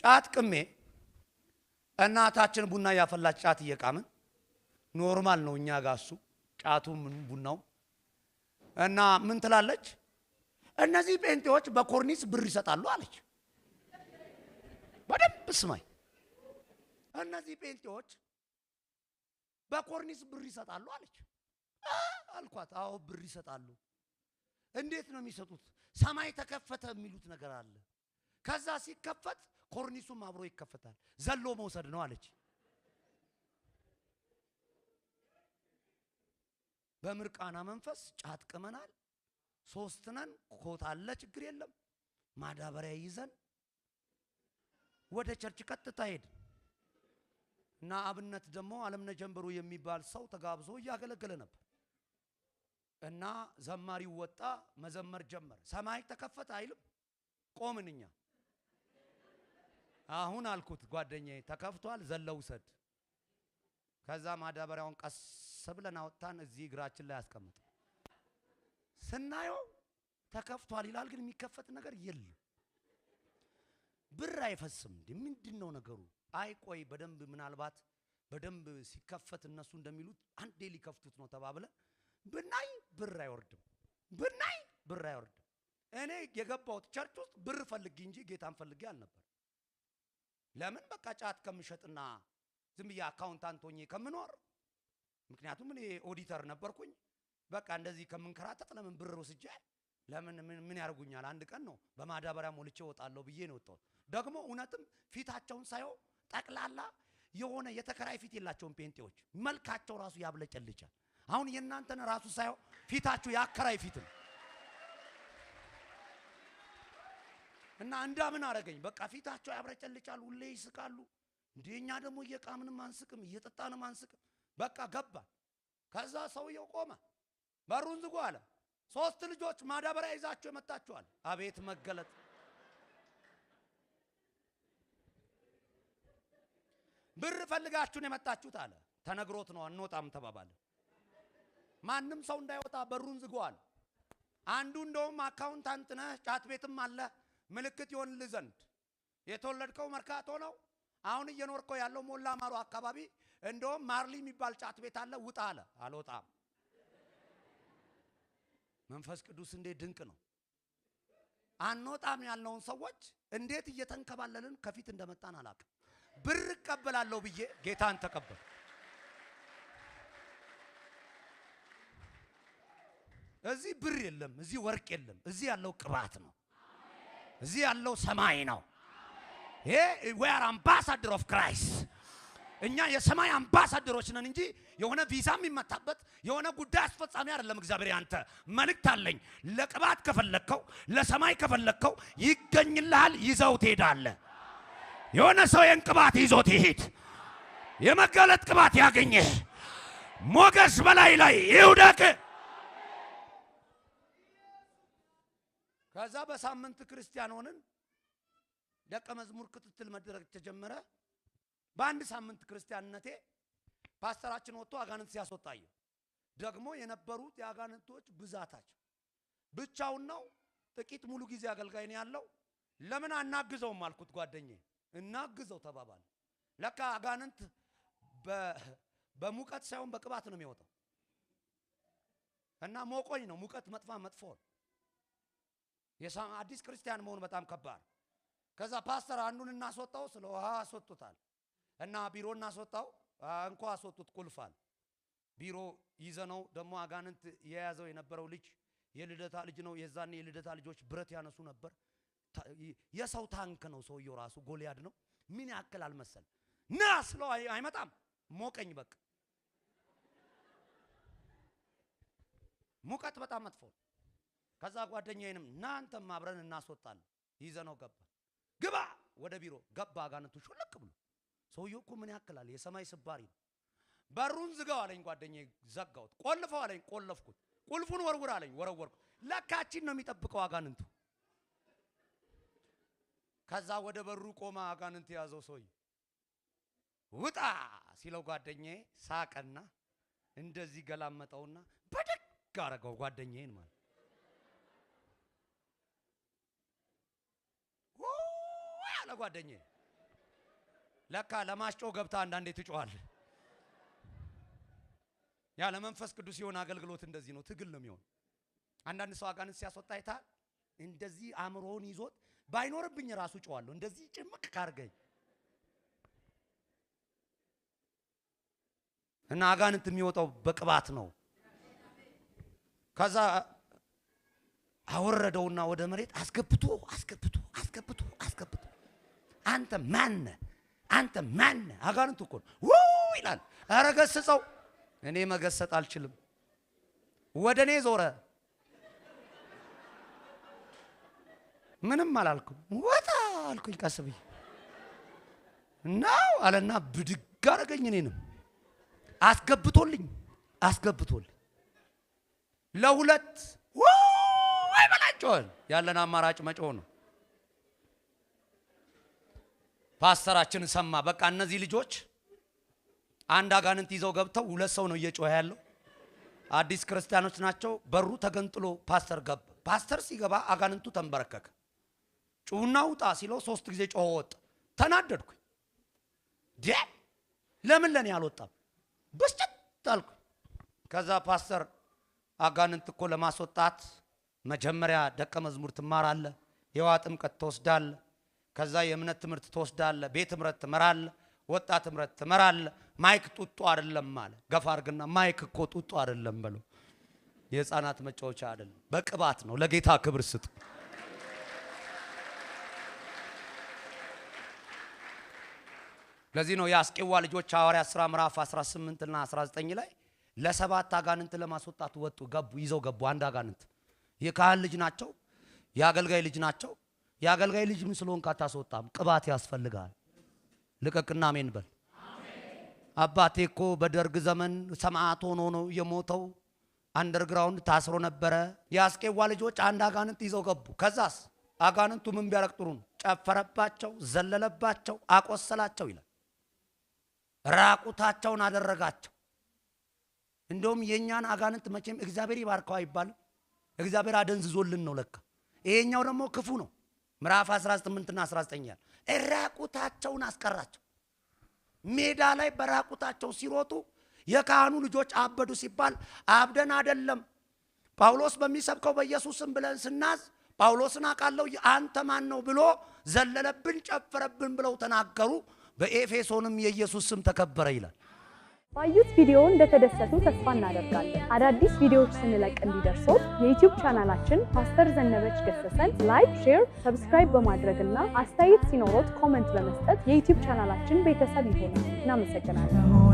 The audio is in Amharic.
ጫት ቅሜ እናታችን ቡና እያፈላች ጫት እየቃምን normal ነው እኛ ጋር እሱ ጫቱ ቡናው እና ምን ትላለች? እነዚህ ጴንጤዎች በኮርኒስ ብር ይሰጣሉ አለች። በደንብ ስማኝ። እነዚህ ጴንጤዎች በኮርኒስ ብር ይሰጣሉ አለች አልኳት። አዎ ብር ይሰጣሉ። እንዴት ነው የሚሰጡት? ሰማይ ተከፈተ የሚሉት ነገር አለ። ከዛ ሲከፈት ኮርኒሱም አብሮ ይከፈታል። ዘሎ መውሰድ ነው አለች። በምርቃና መንፈስ ጫት ቅመናል። ሶስት ነን፣ ኮት አለ፣ ችግር የለም። ማዳበሪያ ይዘን ወደ church ቀጥታ ሄድን እና አብነት ደግሞ አለምነህ ጀንበሩ የሚባል ሰው ተጋብዞ እያገለገለ ነበር። እና ዘማሪው ወጣ፣ መዘመር ጀመረ። ሰማይ ተከፈተ አይልም። ቆምን እኛ። አሁን አልኩት ጓደኛዬ ተከፍቷል፣ ዘለው ውሰድ። ከዛ ማዳበሪያውን ቀስ ብለን አወጣን፣ እዚህ እግራችን ላይ አስቀምጥ። ስናየው ተከፍቷል ይላል፣ ግን የሚከፈት ነገር የለም። ብር አይፈስም። እንዴ ምንድን ነው ነገሩ? አይ ቆይ በደንብ ምናልባት በደንብ ሲከፈት እነሱ እንደሚሉት አንዴ ሊከፍቱት ነው ተባብለን ብናይ ብር አይወርድም፣ ብናይ ብር አይወርድም። እኔ የገባሁት church ውስጥ ብር ፈልጌ እንጂ ጌታን ፈልጌ አልነበር። ለምን በቃ ጫት ከምሸጥና ዝም ብዬ accountant ሆኜ ከምኖር፣ ምክንያቱም እኔ ኦዲተር ነበርኩኝ። በቃ እንደዚህ ከምንከራተት ለምን ብር ወስጄ ለምን ምን ያደርጉኛል? አንድ ቀን ነው በማዳበሪያ ሞልቼ እወጣለሁ ብዬ ነው የወጣሁት። ደግሞ እውነትም ፊታቸውን ሳየው ጠቅላላ የሆነ የተከራይ ፊት የላቸውም ጴንጤዎች። መልካቸው ራሱ ያብለጨልጫል። አሁን የእናንተን ራሱ ሳየው ፊታችሁ የአከራይ ፊት ነው እና እንዳምን አረገኝ። በቃ ፊታቸው ያብለጨልጫል፣ ሁሌ ይስቃሉ። እንዴ እኛ ደግሞ እየቃምንም አንስቅም፣ እየጠጣንም አንስቅም። በቃ ገባ። ከዛ ሰውየው ቆመ፣ በሩን ዝጉ አለ። ሶስት ልጆች ማዳበሪያ ይዛችሁ የመጣችኋል። አቤት መገለጥ! ብር ፈልጋችሁን የመጣችሁት አለ። ተነግሮት ነው አንወጣም ተባባለ። ማንም ሰው እንዳይወጣ በሩን ዝጉ አለ። አንዱ እንደውም accountant ነህ፣ ጫት ቤትም አለ፣ ምልክት ይሆንልህ ዘንድ የተወለድከው መርካቶ ነው፣ አሁን እየኖርከው ያለው ሞላ ማሩ አካባቢ፣ እንደውም ማርሊ የሚባል ጫት ቤት አለ፣ ውጣ አለ። አልወጣም። መንፈስ ቅዱስ እንዴት ድንቅ ነው! አንወጣም ያልነውን ሰዎች እንዴት እየተንከባለልን ከፊት እንደመጣን አላውቅም። ብር እቀበላለሁ ብዬ ጌታን ተቀበል። እዚህ ብር የለም፣ እዚህ ወርቅ የለም። እዚህ ያለው ቅባት ነው። እዚህ ያለው ሰማይ ነው። ይሄ we are ambassador of Christ። እኛ የሰማይ አምባሳደሮች ነን እንጂ የሆነ ቪዛ የሚመታበት የሆነ ጉዳይ አስፈጻሚ አይደለም። እግዚአብሔር ያንተ መልእክት አለኝ። ለቅባት ከፈለግከው ለሰማይ ከፈለግከው ይገኝልሃል፣ ይዘው ትሄዳለህ። የሆነ ሰው ይህን ቅባት ይዞት ይሄድ። የመገለጥ ቅባት ያገኘህ፣ ሞገስ በላይ ላይ ይውደቅ። ከዛ በሳምንት ክርስቲያን ሆንን። ደቀ መዝሙር ክትትል መደረግ ተጀመረ። በአንድ ሳምንት ክርስቲያንነቴ ፓስተራችን ወጥቶ አጋንንት ሲያስወጣየ ደግሞ የነበሩት የአጋንንቶች ብዛታቸው ብቻውን ነው። ጥቂት ሙሉ ጊዜ አገልጋይ ነው ያለው። ለምን አናግዘውም አልኩት ጓደኛዬ። እናግዘው ተባባል። ለካ አጋንንት በሙቀት ሳይሆን በቅባት ነው የሚወጣው። እና ሞቆኝ ነው ሙቀት መጥፋ መጥፎ ነው። አዲስ ክርስቲያን መሆን በጣም ከባድ። ከዛ ፓስተር አንዱን እናስወጣው ስለ ውሃ አስወጡታል። እና ቢሮ እናስወጣው እንኳ አስወጡት ቁልፋል። ቢሮ ይዘነው ደግሞ አጋንንት የያዘው የነበረው ልጅ የልደታ ልጅ ነው። የዛኔ የልደታ ልጆች ብረት ያነሱ ነበር። የሰው ታንክ ነው ሰውየው ራሱ ጎልያድ ነው። ምን ያክል አልመሰል ና ስለው አይመጣም። ሞቀኝ በቃ ሙቀት በጣም መጥፎ። ከዛ ጓደኛዬንም ና አንተም አብረን እናስወጣለን። ይዘነው ገባ። ግባ ወደ ቢሮ ገባ። አጋንንቱ ሹልክ ብሎ ሰውየው እኮ ምን ያክላል የሰማይ ስባሪ ነው። በሩን ዝጋው አለኝ ጓደኛዬ፣ ዘጋሁት። ቆልፈው አለኝ፣ ቆለፍኩት። ቁልፉን ወርውር አለኝ፣ ወረወርኩት። ለካችን ነው የሚጠብቀው አጋንንቱ። ከዛ ወደ በሩ ቆማ አጋንንት የያዘው ሰውዬ ውጣ ሲለው ጓደኛዬ ሳቀና እንደዚህ ገላመጠውና በደግ አረገው ጓደኛዬን ማለት አለ ጓደኛዬ። ለካ ለማስጮህ ገብታ አንዳንዴ ትጮኻለህ። ያ ለመንፈስ ቅዱስ የሆነ አገልግሎት እንደዚህ ነው፣ ትግል ነው የሚሆን። አንዳንድ ሰው አጋንንት ሲያስወጣ አይተሃል? እንደዚህ አእምሮውን ይዞት ባይኖርብኝ ራሱ ጮኻለሁ። እንደዚህ ጭምቅ ካርገኝ እና አጋንንት የሚወጣው በቅባት ነው። ከዛ አወረደውና ወደ መሬት አስገብቶ አስገብቶ አስገብቶ አስገብቶ አንተ ማነህ? አንተ ማነህ? አጋንንቱ እኮ ነው ውይ ይላል። ኧረ ገስጸው። እኔ መገሰጥ አልችልም። ወደ እኔ ዞረ። ምንም አላልኩም። ወጣ አልኩኝ ቀስ ብዬ ናው አለና ብድግ አደረገኝ። እኔንም አስገብቶልኝ አስገብቶልኝ ለሁለት ወይ በላቸዋል። ያለን አማራጭ መጮህ ነው። ፓስተራችን ሰማ። በቃ እነዚህ ልጆች አንድ አጋንንት ይዘው ገብተው ሁለት ሰው ነው እየጮኸ ያለው። አዲስ ክርስቲያኖች ናቸው። በሩ ተገንጥሎ ፓስተር ገባ። ፓስተር ሲገባ አጋንንቱ ተንበረከከ። ጩሁና ውጣ ሲለው 3 ጊዜ ጮኸ ወጣ። ተናደድኩኝ። ለምን ለኔ አልወጣም? ብስጭት አልኩኝ። ከዛ ፓስተር አጋንንት እኮ ለማስወጣት መጀመሪያ ደቀ መዝሙር ትማራለህ፣ የውሃ ጥምቀት ትወስዳለህ፣ ከዛ የእምነት ትምህርት ትወስዳለህ፣ ቤት ህብረት ትመራለህ፣ ወጣት ህብረት ትመራለህ። mic ጡጦ አይደለም አለ። ገፋ አድርግና mic እኮ ጡጦ አይደለም በለው። የህፃናት መጫወቻ አይደለም፣ በቅባት ነው። ለጌታ ክብር ስጥ። ለዚህ ነው የአስቄዋ ልጆች ሐዋርያት ሥራ ምዕራፍ 18 እና 19 ላይ ለ7 አጋንንት ለማስወጣት ወጡ፣ ገቡ፣ ይዘው ገቡ። አንድ አጋንንት የካህን ልጅ ናቸው፣ የአገልጋይ ልጅ ናቸው። የአገልጋይ ልጅ ምን ስለሆንክ አታስወጣም፣ ቅባት ያስፈልጋል። ልቀቅና አሜን በል። አባቴ እኮ በደርግ ዘመን ሰማዕት ሆኖ ነው የሞተው፣ አንደርግራውንድ ታስሮ ነበረ። የአስቄዋ ልጆች አንድ አጋንንት ይዘው ገቡ። ከዛስ አጋንንቱ ምን ቢያረግ ጥሩ ነው? ጨፈረባቸው፣ ዘለለባቸው፣ አቆሰላቸው ይላል። ራቁታቸውን አደረጋቸው። እንደውም የኛን አጋንንት መቼም እግዚአብሔር ይባርከው አይባልም። እግዚአብሔር አደንዝዞልን ነው ለካ። ይሄኛው ደግሞ ክፉ ነው። ምዕራፍ 18 እና 19 ያል ራቁታቸውን አስቀራቸው። ሜዳ ላይ በራቁታቸው ሲሮጡ የካህኑ ልጆች አበዱ ሲባል አብደን አይደለም፣ ጳውሎስ በሚሰብከው በኢየሱስም ብለን ስናዝ ጳውሎስን አውቃለሁ አንተ ማን ነው ብሎ ዘለለብን፣ ጨፈረብን ብለው ተናገሩ። በኤፌሶንም የኢየሱስ ስም ተከበረ ይላል። ባዩት ቪዲዮ እንደተደሰቱ ተስፋ እናደርጋለን። አዳዲስ ቪዲዮዎች ስንለቅ እንዲደርሶት የዩቲዩብ ቻናላችን ፓስተር ዘነበች ገሰሰን like፣ share፣ subscribe በማድረግና አስተያየት ሲኖሮት comment በመስጠት የዩቲዩብ ቻናላችን ቤተሰብ ይሆናል። እናመሰግናለን።